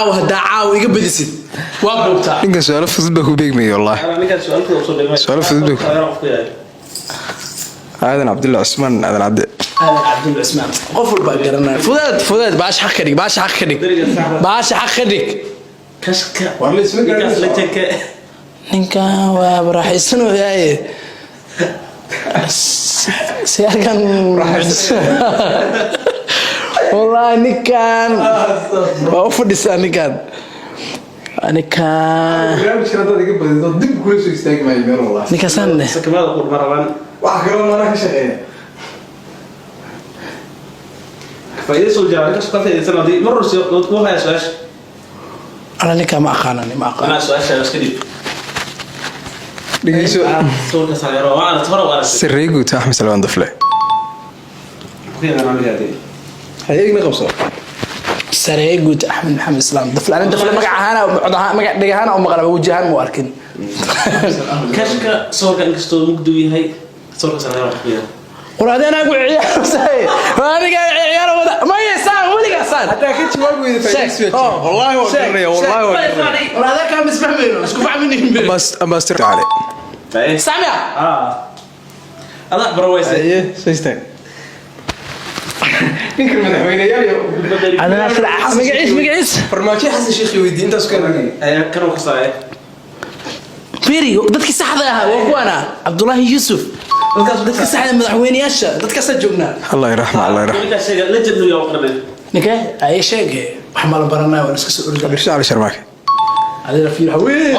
Caawa haddaa caawa iga badisid, waa buubtaa. Ninkan su-aalo fudud baa ku beegmaya wallahi. Ninkaan su-aalkooda usoo dhigmay. Su'aalo fudud qofku yahay. Aadan Cabdulla Cusmaan, Aadan Cabde. Aadan Cabdul Cusmaan qof walbaa garanaya. Fudeed, fudeed, baasha xaq ka dhig, baasha xaq ka dhig, baasha xaq ka dhig. Kashka. War la isma Ninkaas garanayso. lejanka. Ninkan waa raaxaysanooyaaye siyaarkan. Wallahi ninkan waa u fadhisaa, ninkan, ninkan. Barnaamijkan haddaad iga badido, dib kula soo istaagi maayo meel wallahi. Ninkaasaan Sakamaada qurma rabaan. Waxa kaloo maana ka shaqeeya. Faa'iidayso jira, ninkaas ka faa'iidaysan haddii mar hore u haya su-aasha. Ala, ninkaa ma aqaanani, ma aqaan. Anaa su-aasha iska dhiib. Dhegeyso. Sawirka saareero waa aragtay, hore waa aragtay. Sarreeye guud Axmed Salmaan Dafle. Ku yaqaan aniga hadii. Hayeegna qabso. Saree guud Axmed Maxamed Islaam Dafle. Ani Dafle magac ahaan, cod ahaan, magac dheg ahaan u maqla, waji ahaan mu arkin. Kashka, sawirka inkastoo mugdi uu yahay, sawirka saareero wax ku yahay. War adee anagu ciyaar, aniga ciyaar wada maya, saan weligaa saan. Haddaa ka jawaab weyda, faa'iidaysi baa jira. Wallahi waa garanaya, wallahi waa garanaya. War adee kaa misfahmayno, isku fahmaynin. Ambassador Cali. Saamiya. Ah, adaa barawaysa. Haye, soo istaag. Ninkan madaxweyneyaal iyo Magaciis, magaciis. Farmaajo, Xasan Sheekh weydiin, intaas ka garanaya. Ayaa kan uu kasaaya. Fiiri, dadkii saxda ahaa waa kuwana, Cabdullaahi Yuusuf, dadka saxda, madaxweyneyaasha, dadkaasaa joognaa. Allah yaraxma, Allah yaraxma. Ninkaas sheega, legend uu qarnay. Ninkee aye sheege, wax ma la baranaya, waan iska soo orda. Cabdirashiid Cali Sharmaake. Adina fiir haween,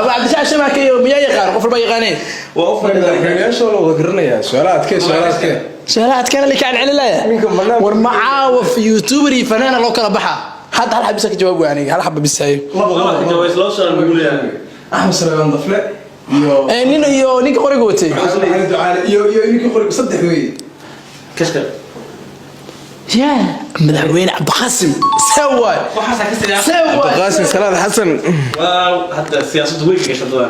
Cabdishac Shamaake iyo miyaa yaqaan? Qof walba yaqaanee. Waa u fadhidaa. Madaxweyneyaasha waa la wada garanayaa. Su-aalaha adkee, su-aalaha adkee. Su-aalaha adkeena la kaan celinaya. Ninka War macaawa youtuber iyo fanaana loo kala baxa. Hadda hal xabisa ka jawaab waay, aniga hal xaba bisayo. Laba ka jawaab, laba su'aal lagu leeyahay. Axmed Salmaan Dafle iyo Nin iyo ninka qoriga watay. Xasan Cali Ducaale iyo ninkii qoriga, saddex weeye. Kashka. Ya madaxweyne Cabdiqaasim, see waay? Waxaas ka siyaa. See waay? Cabdiqaasim Salaad Xasan. Waaw, hadda siyaasaddu way gashay dadka.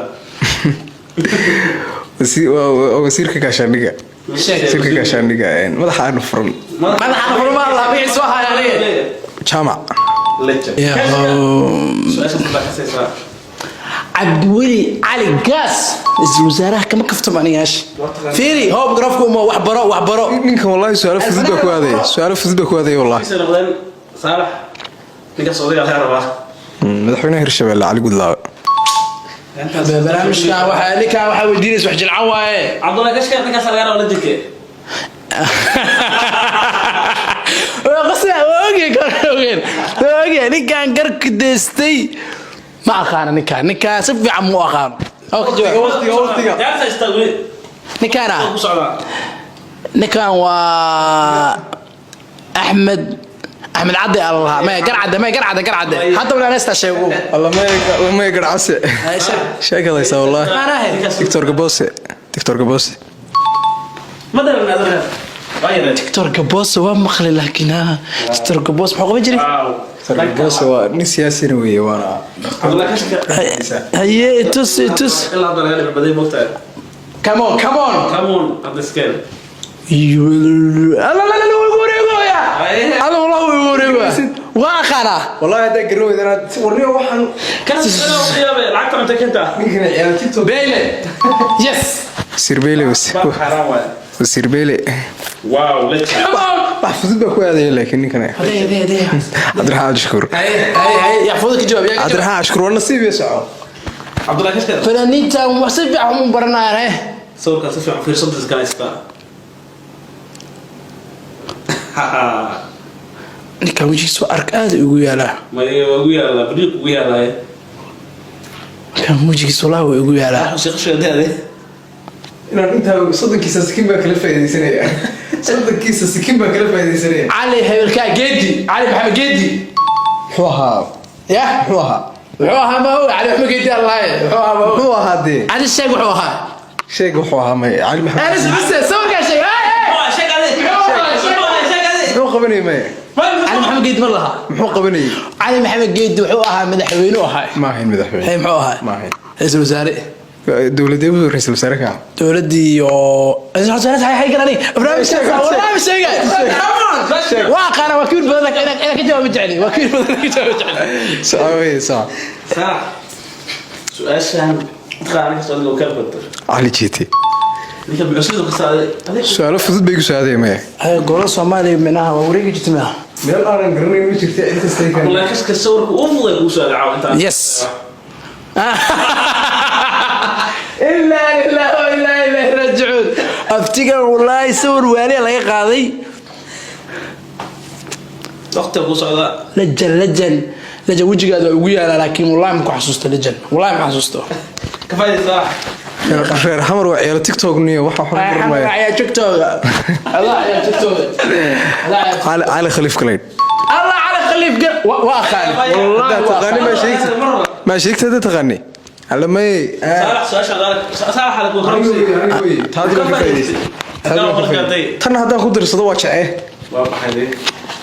Waa wasiirka gaashaandhiga. Sheeg. Wasiirka gaashaandhiga, madaxa aanu furan. Madaxa furma la magaciisa waxaa aniga. Jaamac. Legend. Ya. Su'aasha baa ka saysaa. Cabdiweli Cali Gaas, ra-iisul wasaaraha, kama kaftamo anigaasha. Fiiri hoob garafku uma wax baro, wax baro. Ninkan wallahi su-aalo fudud baa ku aadaya, su-aalo fudud baa ku aadaya wallahi. Isla noqdeen Saalax, ninkaas odayga laga rabaa. Madaxweynaha Hirshabelle Cali Gudlaawe. Barnaamijkan waxaa ninkan waxaa weydiinaysa wax jilcan waaye. Cabdullahi Kashka, ninkaas laga rabaa, legendke. Waa qasna, waa ogyahay, ogeen, waa ogyahay. Ninkan garka deystay ma aqaano, ninkan, ninkan si fiican mu aqaano. Oo ka jawaab. Waqtiga, waqtiga. Jaarta istaag weli. Ninkan ah. Ku socdaa. Ninkan waa Axmed, Axmed Cadde ala lahaa, maya, Garcadde, maya, Garcadde, Garcadde hadda wala anesta sheego. Lamaya garcase sheekadaysa wallahi. Maanahe. Doctor Gabose, Doctor Gabose. Ma daran adeer. Waa yareen. Doctor Gabose waa maqli, laakiin ha, Doctor Gabose muxuu qaban jiray? Waaw. Doctor Gabose waa nin siyaasina weeye, waana Cabdullahi Kashka. Haye, itus, itus. Ilaa hadda laga dhibay baday moogtahay. Come on, come on. Come on, hadda iskeen. Alla, alla, alla, wuu igu wareegoyaa. Alla, wallah, wuu igu wareegoyaa, waa aqaanaa. Wallahi haddaa garan weydana, warniyo waxaan. Kan su'aalaha u yaabe, lacagta cunta kenta. Ninkan ciyaar TikTok. Beyle, yes. Wasiir Beyle. Baa xaaraan waay. Wasiir Beyle. Wow, legend. Come on. Wax fudud baa ku aadaya, laakiin ninkan Haye, haye, haye. Cabdiraxmaan Cabdishakuur. Haye, haye, haye, yaa fudu ka jawaab, yaa ka jawaab. Cabdiraxmaan Cabdishakuur waa nasiib iyo soco. Cabdullahi Kashka. Fanaaniintan wax si fiican u baranayaan he. Sawirkan si fiican fiirso, dadka haystaa. Ninkan wejigiisa waa ark, aad ugu yaalaa. Ma ugu yaalaa, bariiq ugu yaalaa. Ninkan wejigiisa wallahi waa igu yaalaa. Sheekh. Inaan intaa 30-kiisa sikin baa kala faaidaysanaya, 30-kiisa sikin baa kala faaidaysanaya. Cali hebelkaa Geedi, Cali Maxamed Geedi. Muxuu ahaa? Ya. Muxuu ahaa? Muxuu ahaa? Ma og, Cali Maxamed Geedi allahay muxuu ahaa, ma og. Muxuu ahaa dee? Cali, sheeg wuxuu ahaa. Sheeg wuxuu ahaa, may Cali Maxamed. Anis bise sawirkaa sheeg. Hey, hey. Sheeg ade. Sheeg ade. Muxuu qabanayay maya? Cali Maxamed Geedi ma laha. Muxuu qabanayay? Cali Maxamed Geedi wuxuu ahaa madaxweyne u ahaa. Ma ahayn madaxweyne. Hey, muxuu ahaa? Ma ahayn. Ra-iisul wasaare. Dowladee u ra'iisul wasaare ka ah? Dowladdii oo barnaamij sheegay waa aqaana, waa kibir badan, inaan ka jawaab ma jecli, waa kibir badan ka jawaab ma jecli. Soco wey, soco. Saalax, su-aashan mataqaana ninka socda kala badto. Cali Jiite. Ninka muxuu ka saaday adiga? Su-aalo fudud bay igu soo maya. Ay, gobolada Soomaaliya minaha waa wareegi jirta miya? Meel aanan garanayn ma jirta cid kasta ay. Wallahi kashka sawirka uu fuday kuu soo caaw intaan. Yes, inaa lillahi wa inaa ilayhi raajicuun. Aftigan wallaahi sawir waaliya laga qaaday. Waqtiga kuu socda. Lajan, lajan, lajan, wejigaada waa ugu yaalaa, laakiin wallahi ma ku xasuusto lajan, wallahi ma xasuusto. Ka faa'iidaysta, Saalax. Reer Xamar waa ciyaalo TikTok niyo waxa wax garan maya. Ayaa jogtooga Allah, ayaa jogtooga Allah. Cali, Cali Khaliif Galeyd. Allah, Cali Khaliif waa aqaan wallahi. Haddaad Waa taqaani ma sheegtid, ma sheegtid haddaad taqaani alla may. Saalax, su-aasha Saalax ala kuu Taadi baan ka faa'iidaystay. Taadi baan ka faa'iidaystay. Tan haddaan ku darsado waa jece. Waa baxay dee.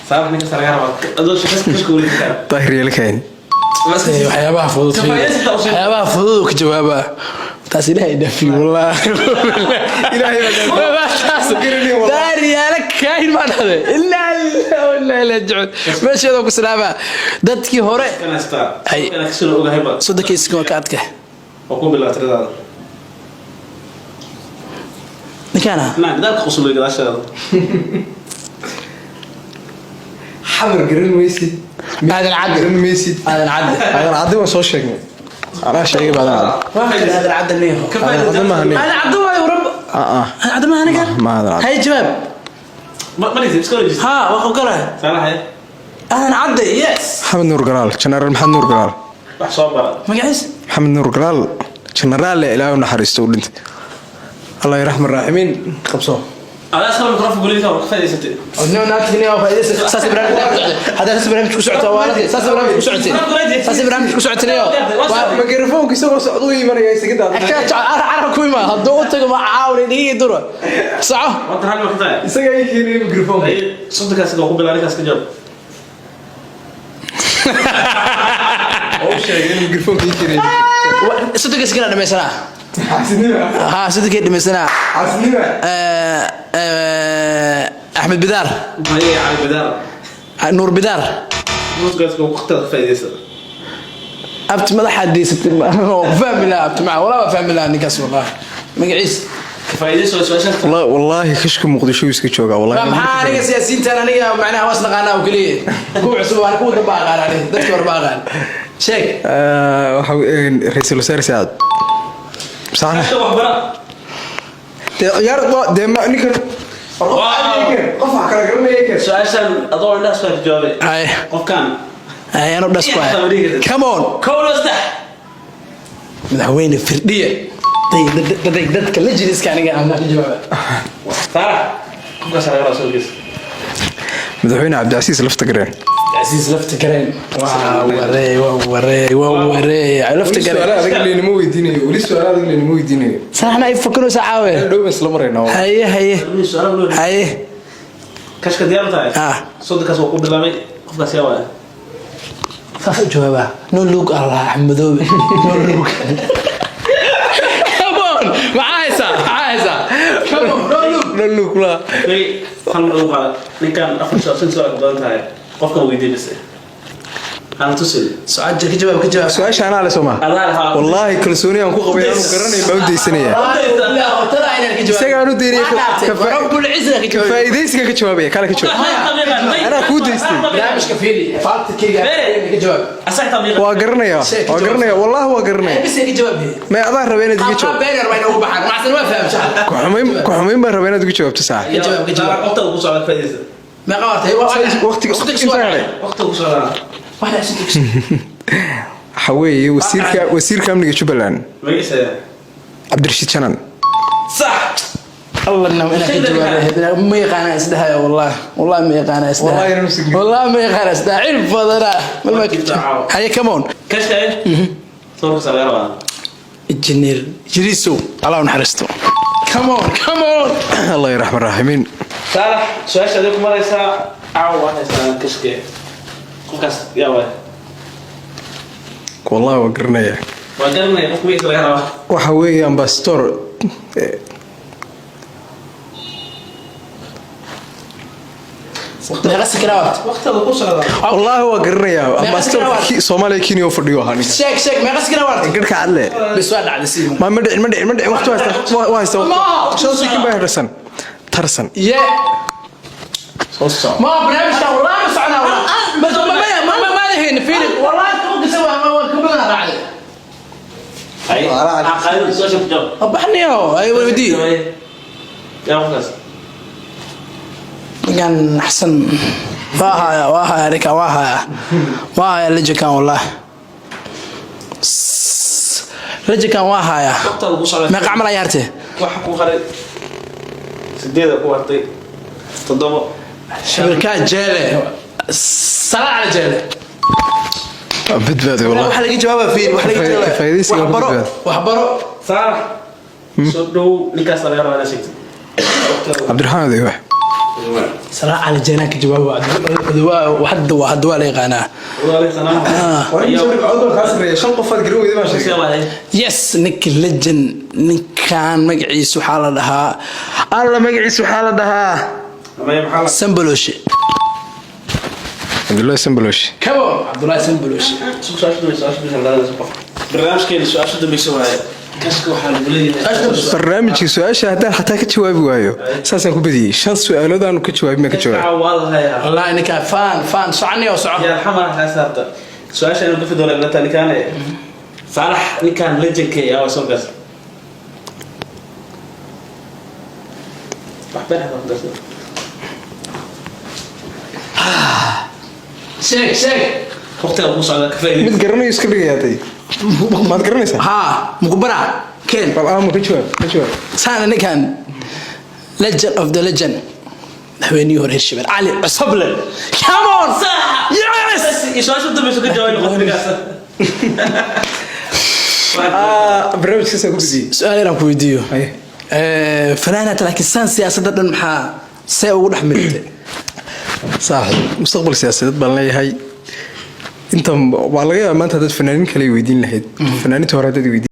Saalax, ninka laga rabaa adoo kashka weli ka Daahir Yeelkayn. Waxyaabaha fudud, waxyaabaha fudud uu ka jawaabaa, taas Ilaahay dhaafiyo wallahi. Ilaahay baa dhaafiyey. Daaryaala kaahin baa dhahday, ilaa ilaa ilaa jecel meesheeda ku salaamaa dadkii hore. Ay. Kasoo ogahay ba. 30-kii waa ka adka. Oo ku bilaa tiradaada. Ninkaana. Naa gadaalka qusulay gadaashaada. Xamar garan maysid. Aadan Cadde. Garan maysid. Aadan Cadde. Aadan Cadde waan soo sheegnay, anaa sheegay ba Aadan Cadde. Waa kan Aadan Cadde niyo. Ka Aadan Cadde maaha niyo. Aadan Cadde waayo rab. Ah ah. Aadan Cadde maaha ninkan. Ma Aadan Cadde. Hay, jawaab. Ma dhigtay iska wareejisay? Ha, waa qogolahay. Saalax. Aadan Cadde, yes. Maxamed Nuur Galaal, Jenaraal Maxamed Nuur Galaal. Wax soo bara. Magaciis? Maxamed Nuur Galaal, jenaraal, Ilaahay u naxariisto, u dhintay, Allah yarxam raaximiin, qabso. Adaa iskala mikrofon guriga ka faa'iidaysatay. Saas barnaamij haddaa, saas barnaamij ku socota, waa saas barnaamij ku socotay, saas barnaamij ku socotay. Mikrofoonka isagoo socda u imanaya isaga daad. Carab ku imaa hadduu u tago ma caawin dhigi dura soco. Wanta hal ma ka tahay? Isaga ii keenaya mikrofoonka. 30-kaas waa ku bilaa, ninkaas ka jawaab. Oo u sheegay in mikrofoonka ii keenaya. 30-kiis kana dhamaysanaa. Xaasidnima. Ha, 30-kii dhamaysanaa. Xaasidnima. Axmed Bidaar. Haye, Cali Bidaar. Nuur Bidaar. Nusgaas waqtiga ka faa'iidaysa. Abti madaxaad deysatay, fahmi lahaa abti maca walaa waa fahmi lahaa ninkaas wallahi magaciis. Ka faa'iidayso su-aashaas. Wallaahi kashka Muqdisho iska jooga wallahi. Maxaa aniga siyaasiyiintan aniga macnaha waas naqaanaa oo keliya kuwa cusub waan kuwa dambe aqaan, aniga dadkii hore ma aqaan, sheeg. Waxa ra'iisul wasaare Saacad sax. Kashka wax bara. Dee ciyaar dee ma ninkan qof wax kala garanaya kan. Su-aashan adoo indhaha soo jawaabay. Ay. Qofkan. Ay, anu dhas ku hay, come on. Kow, laba, saddex. Madaxweyne Firdhiye. Dadka la jiriska aniga aan ka jawaaba. Saalax, qofkaas laga rabaa sawirkiisa. Madaxweyne Cabdicasiis Lafta Gareen. Casiis Lafta Gareen, waa waree, waa waree, waa waree Lafta Weli su'aalo Gareen. adag leynima weydiinayo, weli su'aalo adag leynima weydiinayo. Saxna ay fakanaysa caawe. Dhow baan isla maraynaa. Haye, haye. Su'aalo loo. Haye. Kashka, diyaar ma tahay? Ah. 30-kaas waa ku bilaabay, qofkaas yaa waaya? Saas u jawaabaa, no look, Allah, Axmedoobe, no look, come on, maxaa haysaa, maxaa haysaa? Come on, no look. Dhalu kula. Hey, hal mar ugu qaada ninkan afar su'aal, shan su'aal ka badan tahay, qofkan weydiin bas hana tusin. Su'aal ka jawaab, ka jawaab. Su-aasha anaa le soo maha? Adaa lahaa. Wallaahi kalsooni aan ku qabay aanu garanay baa u daysanaya. Isagaan u daynaya. Ka faa'iidaysiga ka jawaabaya, kale ka jawaab, anaa kuu daystay. Barnaamijka fiiri, faaltikeyga ka jawaab. Waa garanaya, waa garanaya, wallahi waa garanaya. Bas ka jawaab. May adaan raba inaad iga jawaab. Been yar waa inay ugu baxaan macsan, waa faham shaxal. Ku xumayn baan rabaa inaad iga jawaabto saax. Ka jawaab, ka jawaab. Waqtiga ku socda, faa'iidaysa. Meeqa wartay? Waqtiga inta hadhay. Waqtiga ku socda. Waxa weeye wasiirka amniga Jubbaland. Magaciisa? Cabdirashiid Janan. Sax. Allah, inaan ka jawaabay ma yaqaana isdhahayo, wallahi, wallahi ma yaqaana Wallahi isdhahayo. inaan usigin. Wallahi ma yaqaana isdhaha, cilm badana mal ma. Haye, come on. Kashka sawirkaas laga rabaa. Injineer Jirisow, Allah u naxariisto, come on, come on. Allah yarxam raaximiin. Saalax, su-aasha adiga ku maraysaa caawa, waa haysaa kashke, qofkaas yaa waaya? Wallahi waa garanaya. Waa garanaya qofka magaciisa laga rabaa. Waxa weeye ambassador. Meeqa sikiraa waad? Waqtiga ku socda. Wallaahi waa garanayaa ambassador. Meeqa Soomaaliya Kenya oo fadhiyo ahaa ninka. Sheeg, sheeg, meeqa sikiraa waad? Garhka cadle. Bis, waa dhacday sii. Ma dhicin, ma dhicin, ma dhicin. Waqti waa haysta, waa haysta. 5 sikin baa harsan tarsan. Ye. Soo soco. Ma barnaamijka wallahi ma soconaa wallahi. Ma lahayn fiiri wallahi kuma gasa waa ka badan raacday. Ay, aqaayadu su-aasha ku jawaab. Baxniyo ay weydii. Yaa qofkaas? Ninkan Xasan waa haya, waa haya ninkan, waa haya, waa haya legendkan, wallahi legendkan waa haya. Waqtiga ku socda. Meeqa camal ayaa hartay? Waxa ku haray sideeda, ku hartay toddobo. Sawirkaa jeele, salaa cala jeele. Waa badbaaday wallahi. Waxa laga jawaaba fiir, waxa laga jawaaba. Ka faa'iidaysiga wax baro. waa badbaado. Wax baro. Saalax, soo dhow. Ninkaas laga rabaa inaad sheegtid. Cabdiraxmaan Oday wax. Salaa cala jeelaan ka jawaaba. Waa hadda waa la yaqaanaa. Shan qofaad garan weyday baan sheegay. Yes, ninka legend, ninkan magaciisa waxaa la dhahaa, alla magaciisa waxaa la dhahaa Sambaloshe. Cabdullaahi Sambalosh. Come on, Cabdullaahi Sambaloshe. Barnaamijkeena su-aasha dambaysa waaye. Kaska waxaa lagu leeyahay. Barnaamijka su-aasha haddaan xataa ka jawaabi waayo, saasaan ku badiyey. Shan su-aalood aanu ka jawaabin baan ka jawaabay. Waa lahayaa. Wallahi ninka fan fan soconi oo soco. Yaa xamar kaa saarta su-aasha inuu gafi doono ilata ninkaan Saalax, ninkaan legendka yaa waa soo gas wax been xataa ku darsan. Sheeg, sheeg. Waqtiga ku socda, ka faa'iidayso. Mid garanayo iska dhigayaa tay, maad garanaysaa? Haa, mukubara ken. Bal aamu, ka jawaab, ka jawaab. Saana ninkan legend of the legend, madaxweynihii hore Hirshabelle Cali Cusuble. Come on, yes. Iyo su-aasha dambaysa ka jawaab qofkaas. Barnaamijkaasaan ku badiyey. Su-aal yaraan ku weydiiyo. Haye. Fanaanata, laakiin saan siyaasadda dhan maxaa see ugu dhex miltay? Saaxiib, mustaqbal siyaasadeed baan leeyahay. Intan waa laga yaabaa maanta haddaad fanaaniin kale weydiin lahayd, fanaaniinta hore haddaad weydiin.